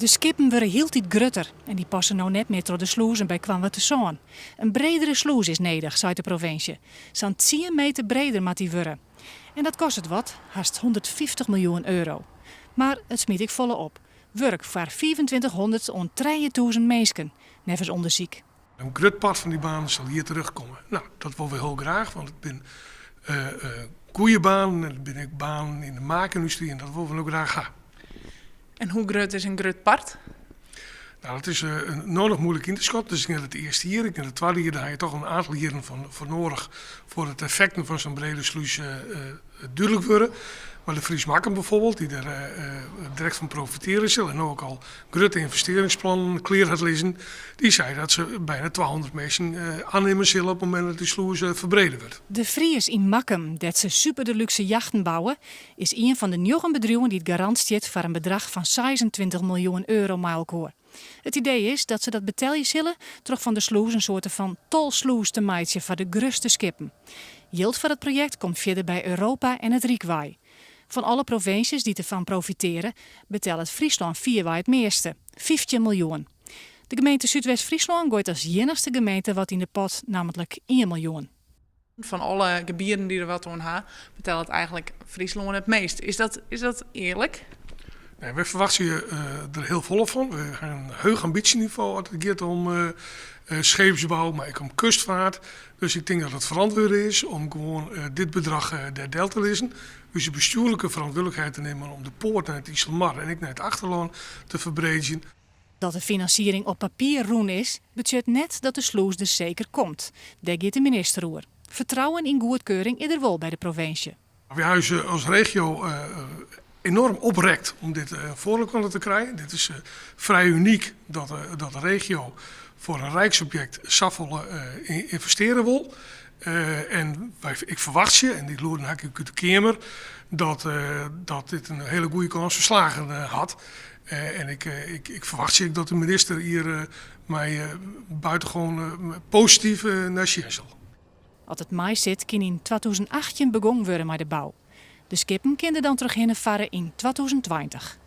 De skippen wurde hieltyd grutter en dy passe no net mear troch de slûzen by Koarnwertersân. In bredere slûs is nedich, seit de provinsje. Sa'n tsien meter breder moat dy wurde. En dat kostet wat, hast 150 miljoen euro. Mar it smyt ek folle op. Wurk foar 2500 oant 3000 minsken, neffens ûndersyk. In grut part fan dy banen sil hjir terugkomme. No, dat wolle we hiel graach, want it binne goede banen en it binne ek banen yn de maakyndustry en dat wolle we no graach ha. En hoe grut is in grut part? No, dat is no noch muoilik yn te skatten. Dus net it earste jier, ek net it twadde jier. Dêr ha je toch in oantal jierren foar noadich foardat de effekten fan sa'n brede slús dúdlik wurde. Mar De Vries Makkum bijvoorbeeld, dy't der direkt fan profitearje sil en no ek al grutte ynvestearringsplannen klear hat lizzen, dy sei dat se byna 200 minsken oannimme sille op it momint dat dy slûs ferbrede wurdt. De Vries yn Makkum, dêr't se superdeluxe jachten bouwe, is ien fan de njoggen bedriuwen dy't garant stiet foar in bedrach fan 26 miljoen euro mei elkoar. It idee is dat se dat betelje sille troch fan de slûs in soarte fan tolslûs te meitsjen foar de grutste skippen. Jild foar it projekt komt fierder by Europa en it Ryk wei. Fan alle provinsjes dy't derfan profiteare, betellet Fryslân fierwei it measte, 15 miljoen. De gemeente Súdwest-Fryslân goait as iennichste gemeente wat yn de pot, nammentlik ien miljoen. Fan alle gebieten dy't der wat oan ha, betellet eigentlik Fryslân it meast. Is dat, is dat earlik? Nee, wy ferwachtsje der hiel folle fan. We ha in heech ambysjenivo as it giet om scheepsbou, mar ek om kustfaart. Dus ik tink dat it ferantwurde is om gewoan dit bedrach dêr del te lizzen. Us bestjoerlike ferantwurdlikheid te nimmen om de poart nei it Iselmar en ek nei it achterlân te ferbreedzjen. Dat de finansiering op papier rûn is, betsjut net dat de slûs der seker komt. Dêr giet de minister oer. Fertrouwen yn goedkeuring is der wol by de provinsje. Wy ha ús as regio enoarm oprekt om dit foar elkoar te krijen. Dit is frij unyk dat de regio foar in rijksobjekt safolle ynvestearje wol. En ik ferwachtsje, en dy lûden ha ik ek út de Keamer, dat dit in hiele goede kâns fan slagen hat. En ik ferwachtsje ek dat de minister hjir mei buitengewoon posityf nei sjen sil. As it meisit kin yn 2018 begûn wurde mei de bou. De skippen kinne der dan trochhinne farre yn 2020.